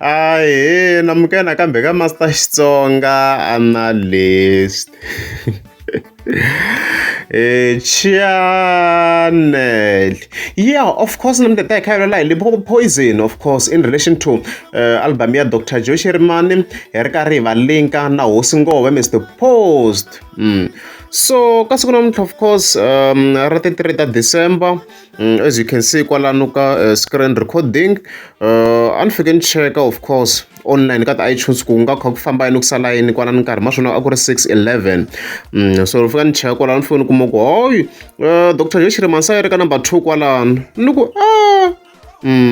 Ahee namukela nakambe ka Master Xitsonga Analyst channel yeah of course namuntlha ta hi kha hi vulavula hi Limpopo Poison of course in relation to album ya Doctor Joe Shirimani hi ri karhi hi va linka na Hosi Ngove Mister Post so ka siku namuntlha of course ra ti 3 ta December As you can see kwalano ka screen recording a ni fike ni cheka of course online ka ti-iTunes ku nga kha ku famba yini ku sala yini kwalano nkarhi maswona a ku ri 6:11 so ni fika ni cheka kwalano ni fike ni kuma ku hoyi Doctor Joe Shirimani se a yi ri ka number 2 kwalano ni ku a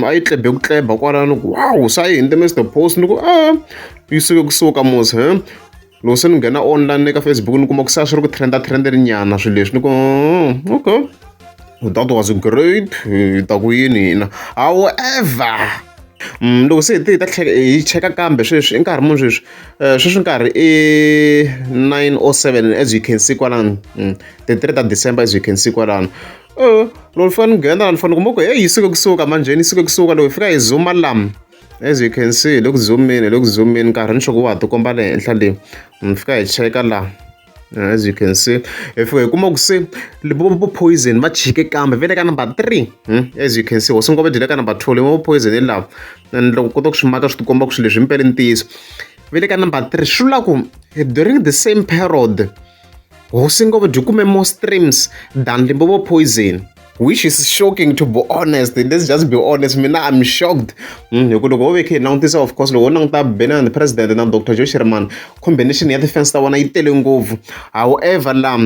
a yi tlebe ku tleba kwalano ku wow se a yi hundze Mister Post ni ku a yi suke kusuka mos he. Loko se ni nghena online ka Facebook ni kuma ku se a swi ri ku trend-a trend-eni nyana swilo leswi ni ku okay that was great hi ta ku yini hina however loko se hi te hi ta tlhela hi cheka kambe sweswi i nkarhi muni sweswi sweswi nkarhi i 9:07 as you can see kwalano ti-three ta December as you can see kwalano loko ni fika ni nghena ni fanele ni kuma ku heyi yi suke kusuka manjheni yi suke kusuka loko hi fika hi zoom-a la. As you can see hi le ku zoom-eni hi le ku zoom-eni nkarhi ni sure ku wa ha tikomba le henhla le mi fika hi cheka la as you can see hi fika hi kuma ku se Limpopo Poison va chike kambe va le ka number 3 as you can see hosi ngove dyi le ka number 2 Limpopo Poison hi lava and loko kota ku swi maka swi tikomba ku swilo leswi himpela i ntiyiso va le ka number 3 swi vula ku during the same period Hosi Ngove byi kume more streams than Limpopo Poison which is shocking to be honest let's just be honest mina I'm shocked hi ku loko ho ve khe hi langutisa of course loko ho languta Benny and the President na Doctor Joe Shirimani combination ya ti-fans ta vona yi tele ngopfu however la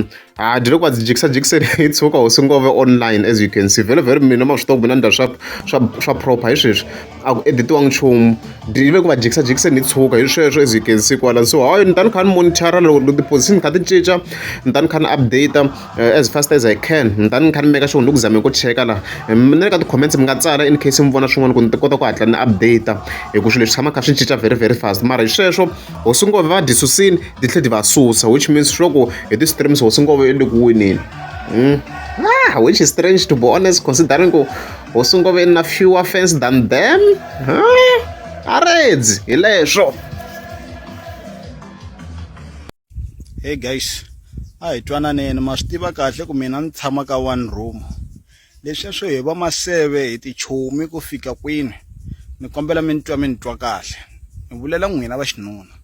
ha dyi loko va dyi jikisa jikiseni yi tshuka Hosi Ngove online as you can see vhele vhele mina ma swi tiva ku mina ni dya swa swa swa proper hi sweswi a ku editiwangi nchumu yi ve ku va jikisa jikiseni yi tshuka hi sweswo as you can see kwala so hayi ni ta ni kha ni monitor loko ti-position kha ti cinca ni ta ni kha ni update as fast as I can ni ta ni kha ni make sure ni ku zameni ku cheka laha na le ka ti-comments mi nga tsala in case mi vona swin'wana ku ni ta kota ku hatla ni update hi ku swilo leswi tshama kha swi cinca very very fast mara hi sweswo hosi ngove va dyi susini ti tlhela ti va susa which means swi ku hi ti-streams hosi ngove i le ku wineni Ah, which is strange to be honest considering ku hosi ngove na fewer fans than them huh? aredzi hi leswo. Hey guys, a hi twananeni ma swi tiva kahle ku mina ni tshama ka one room leswiya swo hi va maseve hi tichomi ku fika kwini ni kombela mi ni twa mi ni twa kahle ni vulela n'wina va xinuna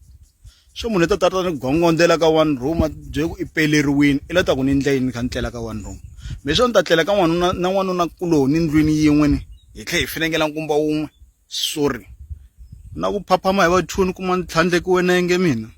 swo munhu i ta ta ta ni gongondzela ka one room a bye ku i peleriwini i la ta ku ni ndla yini ni kha ni tlela ka one room me swo ni ta tlela ka n'wanuna na n'wanuna kuloni ndlwini yin'we ni hi tlhe hi finengela nkumba wun'we sorry na ku phaphama hi va two ni kuma ni tlhandlekiwe nenge mina.